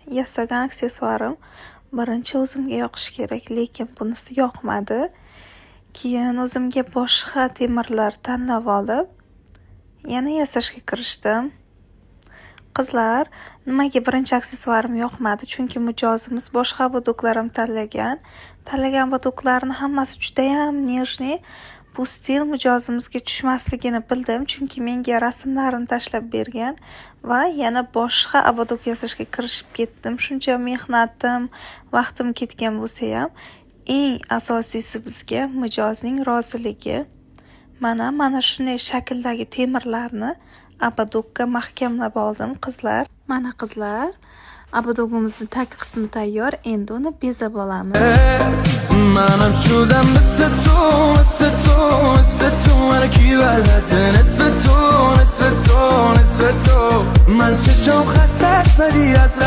Yasagan aksessuarim birinchi o'zimga yoqishi kerak, lekin bunisi yoqmadi. Keyin o'zimga boshqa temirlar tanlab olib, yana yasashga kirishdim. Qizlar, nimaga birinchi aksessuarim yoqmadi? Chunki mijozimiz boshqa ободок lar ham tanlagan. Tanlagan ободок larni hammasi judayam нежный. Bu stil mijozimizga tushmasligini bildim, chunki menga rasmlarini tashlab bergan va yana boshqa ободок yasashga kirishib ketdim. Shuncha mehnatim, vaqtim ketgan bo'lsa-ham, eng asosiysi bizga mijozning roziligi. Mana shunday shakldagi temirlarni ободок ka mahkamlab oldim, qizlar. Mana, qizlar, ободок imizni tag qismi tayyor, endi uni bezab olamiz. منم شدم مثل تو، مثل تو، مثل تو. من کی بلده نصف تو، نصف تو، نصف تو. من چشم خسته ولی از